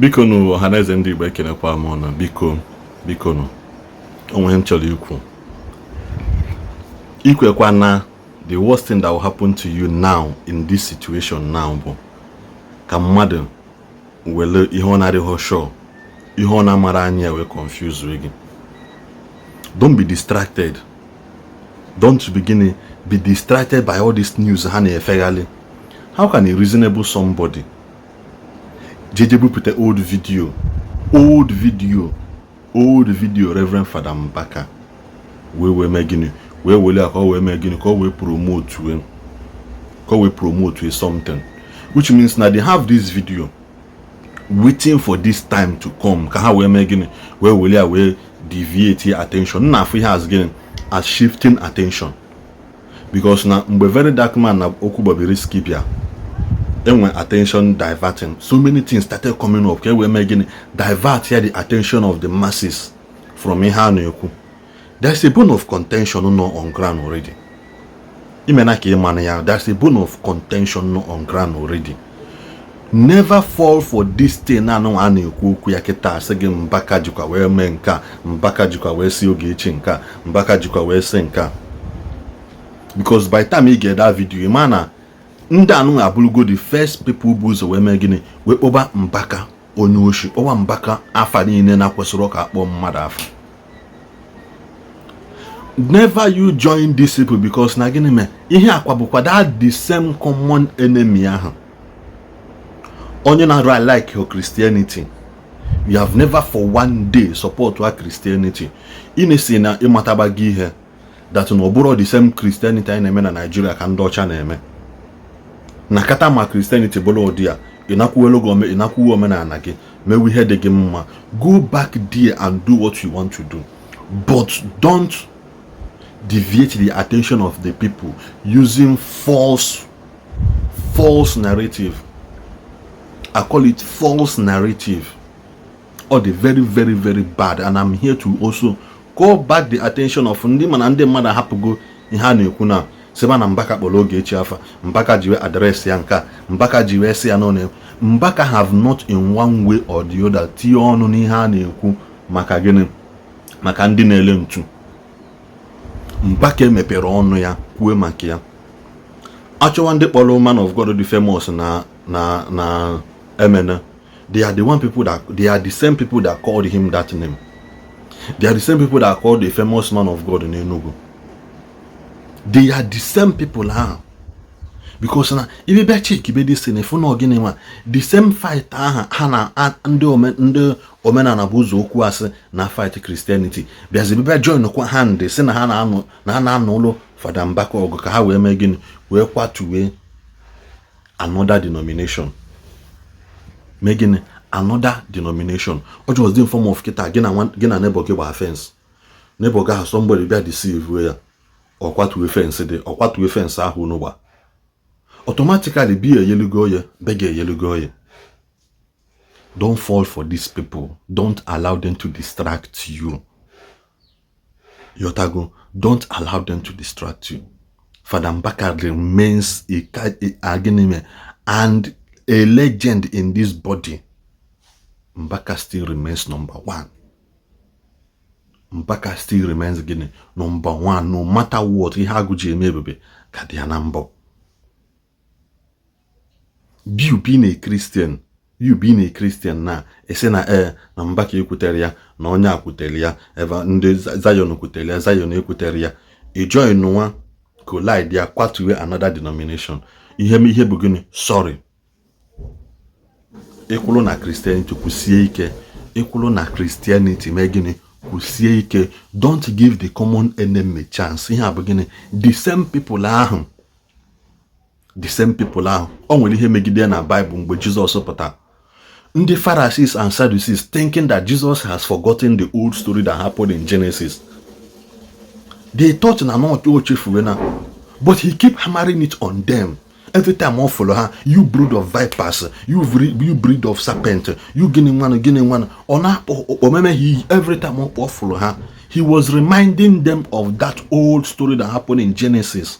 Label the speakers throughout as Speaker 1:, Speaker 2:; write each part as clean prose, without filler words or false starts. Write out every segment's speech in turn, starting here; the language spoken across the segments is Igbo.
Speaker 1: Biko nụ, ọhaneze ndị Igbo, ekenekwa m ụnụ. Biko, biko nụ, onwe m chọrọ ikwu ikwekwa na the worst thing that will happen to you now in this situation now bụ ka mmadụ were ihe ọ na-adịghị sure, ihe ọ na-amara anya wee confuse gị. Don't be distracted. Don't begin be distracted by all this news ha na-efegharị. How can a reasonable somebody jeje bupụta old video, old video, old video Reverend Father Mbaka wee mee gịnị? Wee were ya ka ọ wee mee gịnị? Ka ọ wee promote, wee ka ọ wee promote something, which means na they have this video waiting for this time to come ka ha wee mee gịnị? Wee were ya wee deviate attention. Nna, afụ ihe as gịnị? As shifting attention, because na mgbe Very Dark Man na okwu Bobrisky bịa enwe attention diverting, so many things started coming up ka e wee mee gịnị? Divert ya, the attention of the masses from ihe a na-ekwu. There's a bone of contention nọ on ground already. Imena ka ịmanụ ya, there's a bone of contention nọ on ground already. Never fall for this thing anụ a na-ekwu okwu ya kịta, asị gị Mbaka jikwa wee mee nke a, Mbaka jikwa wee si Ogechi nke a, Mbaka jikwa wee sị nke a, because by the time ị get that video, ị ma na ndị anụ abụrụgo the first people bụ ụzọ wee mee gịnị? Wee kpọba Mbaka onye oshi, kpọba Mbaka afa niile na kwesịrị ka akpọọ mmadụ afa. Never you join these people, because na gịnị mee? Ihe akwa bụkwa that the same common enemy ahụ onye na-arụ like your Christianity. You have never for one day support wa Christianity. Ị na-esi na ịmataba gị ihe that na ọ bụrụ the same Christianity anyị na-eme na Nigeria ka ndị ọcha na-eme na kata ma Christianity bụrụ ụdị a ịnakwuwelu gị ịnakwuwe omenala gị, mewe ihe dị gị mma. Go back there and do what you want to do, but don't deviate the attention of the people using false narrative. I call it false narrative or the very, very, very bad. And I'm here to also call back the attention of ndị mana ndị mmadụ ahapụgo ihe a na-ekwu na sịba na Mbaka kpọrọ Ogechi afa, Mbaka ji wee address ya nke a, Mbaka ji wee sị ya n'ọnụ. Mbaka have not in one way or the other tinye ọnụ n'ihe a na-ekwu. Maka gịnị? Maka ndị na-ele ntu. Mbaka emepere ọnụ ya kwuo maka ya? Achọwa ndị kpọrọ man of God dị famous na Emene. They are the one people that, they are the same people that called him that name. They are the same people that called the famous man of God in Enugu. They are the same people ahụ, because na ibe bịa check be this thing, ifu na ogini nwa the same fight ahụ ha na ndị omenala bụ ụzọ okwu asị na fight Christianity bịazi bịa join kwa hand, si na ha na-anụ na ha na-anụ ụlọ Fada Mbaka ọgụ ka ha wee mee gịnị? Wee kwatuwe another denomination. Mee gịnị? Another denomination. Ọ just in form of kịta gị na neighbor gị gbaa fence, neighbor gị ahụ somebody bịa deceive ya, ọ kwatuwe fence dị, ọ kwatuwe fence ahụ unu gba. Automatically bi eyelugo ya, be gị eyelugo ya. Don't fall for these people. Don't allow them to distract you. Yotago, don't allow them to distract you. Father Mbaka remains a and a legend in this body. Mbaka still remains number one. Mbaka still remains gịnị? Number one. No matter what, ihe agụ ji eme ebube ka dị ya na mbọ. You being a Christian, you being a Christian na esi na ee na Mbaka ekwutere ya, na onye a kwutere ya, ebe ndị Zion kwutere ya, Zion ekwutere ya, ị join nwa collide ya, kwatuwe another denomination. Ihe bụ gịnị? Sorry, ịkwụrụ na Christianity kwụsie ike. Ịkwụrụ na Christianity mee gịnị? Kwụsie ike. Don't give the common enemy chance. Ihe a bụ gịnị? The same people ahụ, the same people ahụ. O nwere ihe megide na Bible mgbe Jizọs pụtara, ndị Pharisees and Sadducees thinking that Jesus has forgotten the old story that happened in Genesis. They thought na not o chefuwe na, but he keep hammering it on them every time ọ follow ha: "You brood of vipers, you breed of serpent, you gịnị nwanụ, gịnị nwanụ." Ọ na-akpọ omeme he every time ọ kpọ follow ha, he was reminding them of that old story that happened in Genesis.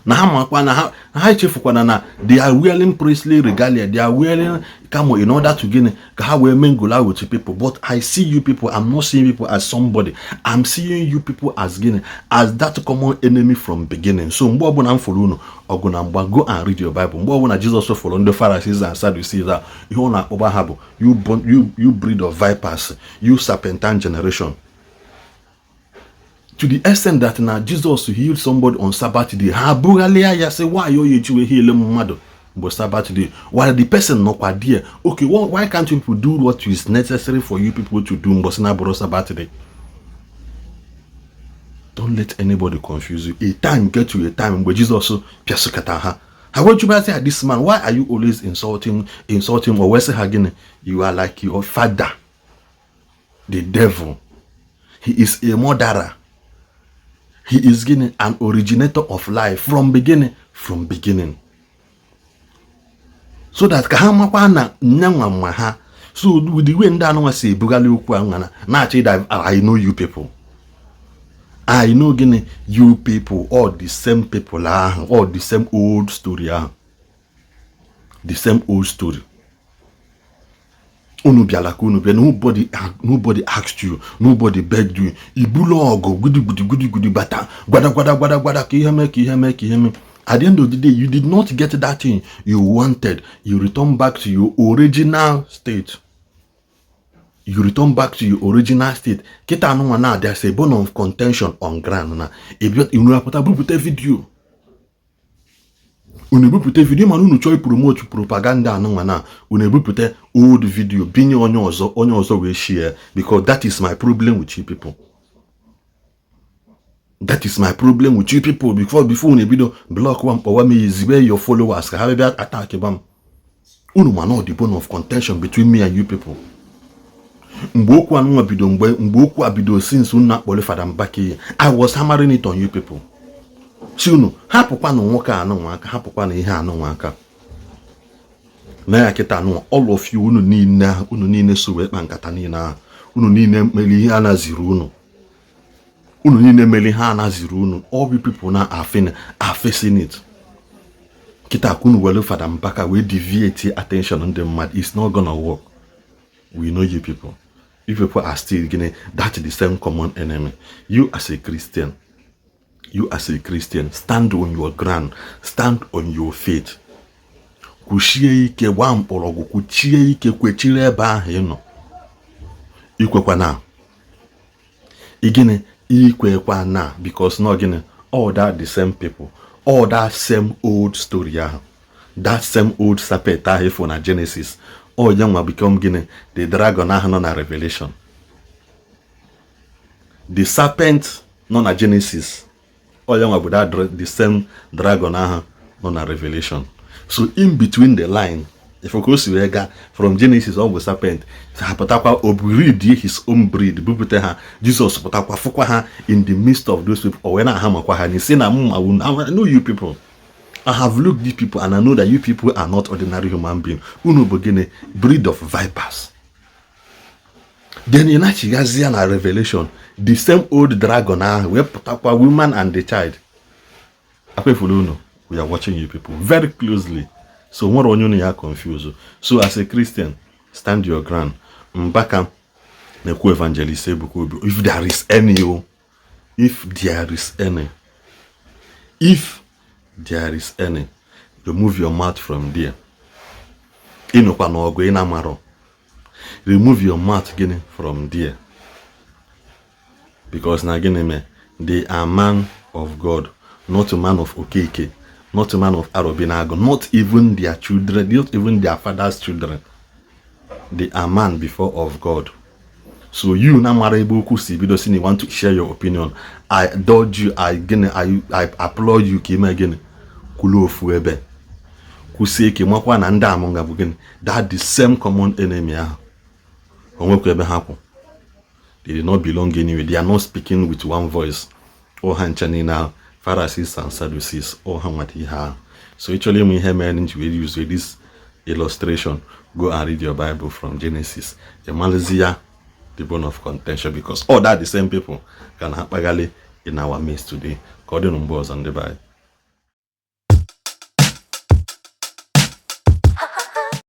Speaker 1: Na ha makwa na ha echefukwana na they are wearing priestly regalia, they are wearing camo in order to gịnị? Ka ha wee mingle out with people. But I see you people, I'm not seeing people as somebody, I'm seeing you people as gịnị? As that common enemy from beginning. So mgbe ọbụla m fụrụ unu, ọgụ na mgba. Go and read your Bible. Mgbe ọbụla Jizọs fụrụ ndị Pharisees and Sadducees a, ihe ọ na-akpọba ha bụ you breed of vipers, you serpentine generation, to the extent that na Jesus healed somebody on Sabbath day, ha bughalịa ya, sị, why o eji wee heal mmadụ mgbe Sabbath day while the person nọkwa there? Okay, why can't you people do what is necessary for you people to do mgbe na bụrụ Sabbath day? Don't let anybody confuse you. A time get to a time mgbe Jesus pịasịkata ha, ha wee jụbazi ha, "This man, why are you always insulting?" O wee sị ha gịnị? "You are like your father, the devil. He is a murderer. He is gịnị? An originator of life from beginning, from beginning." So that ka ha makwa na nyanwa ma ha. So with the way ndị anụnwa si ebugharị okwu a na na-achọ ịda, I know you people. I know gịnị? You people, all the same people ahụ, all the same old story ahụ, the same old story. Unu bịala ka unu bịa. Nobody asked you, nobody begged you. Ibulu ọgụ gudigudi gudigudi bata, gwada gwada gwada gwada, ka ihe mee, ka ihe mee, ka ihe mee. At the end of the day, you did not get that thing you wanted. You return back to your original state. You return back to your original state. Kịta anụnwa na there's a bone of contention on ground na unu apụta bupụta video. Unu ebupụta video, mana unu chọọ promote propaganda anụnwa na unu ebupụta old video binye onye ọzọ, onye ọzọ wee share, because that is my problem with you people. That is my problem with you people. Before unu ebido block wa mkpọwa m, zibe your followers ka ha bịa attack ba m. Unu ma na the bone of contention between me and you people, mgbe okwu anụnwa bido, mgbe okwu a bido, since unu na-akpọrọ Fada Mbaka ihe, I was hammering it on you people, si unu hapụkwanụ nwoke anụnwa aka, hapụkwanụ ihe anụnwa aka na ya. Kịta anụnwa, all of you, unu niile, unu niile so wee kpa nkata niile ahụ, unu niile mere ihe a naziri unu, unu niile mere ihe a naziri unu. All you people na are facing it kịta ka unu were Fada Mbaka wee deviate attention ndị mmadụ. It's not gonna work. We know you people. You people are still gịnị? That the same common enemy. You as a Christian, you as a Christian, stand on your ground, stand on your faith. Kwuchie ike, gbaa mkpọrọgwụ, kwuchie ike, kwechiri ebe ahụ ị nọ. Ikwekwa na gịnị? Ikwekwa na because na gịnị? All that the same people, all that same old story ahụ, that same old serpent ahụ ifo na Genesis, all ya nwa become gịnị? The dragon ahụ nọ na Revelation. The serpent nọ na Genesis, all ya nwa bụ that the same dragon ahụ nọ na Revelation. So in between the line, if o si wee gaa from Genesis, ọ bụ serpent ha pụtakwa, o breed his own breed, bupụta ha. Jesus pụtakwa, fụkwa ha in the midst of those people, o wee na-aha makwa ha n'isi na mma. I know you people. I have looked these people and I know that you people are not ordinary human being. Unu bụ gịnị? Breed of vipers. Then ị na-achịgazi na Revelation, the same old dragon ahụ wee pụtakwa, woman and the child. Akwefuru unu, we are watching you people very closely. So nwere onye unu ya confuse. So as a Christian, stand your ground. Mbaka na-ekwu Evangelist Ebuka Obi, if there is any o, if there is any, if there is any, remove your mouth from there. Ịnụkwa n'ọgụ ị na-amarọ, remove your mouth gịnị? From there, because na gịnị mee? They are man of God, not a man of Okeke, not a man of Arobinago, not even their children, not even their father's children. They are man before of God. So you na mara ebe okwu si bido, si na you want to share your opinion, I dodge you. I gịnị? I applaud you ka ime gịnị? Kwulu ofu ebe, kwụsie ike, makwa na ndị amụnga bụ gịnị? That the same common enemy ahụ. Onwekwa ebe ha kwụ. They did not belong anywhere. They are not speaking with one voice. Ọ ha ncha niile ahụ, Pharisees and Sadducees, ọ ha nwata ihe ahụ. So ịchọrọ ịmụ ihe mere nji wee use this illustration, go and read your Bible from Genesis. Ịmalụzi ya, the bone of contention, because all that the same people ka na-akpaghalị in our midst today. Ka ọ dị mgbe ọzọ, ndị be anyị.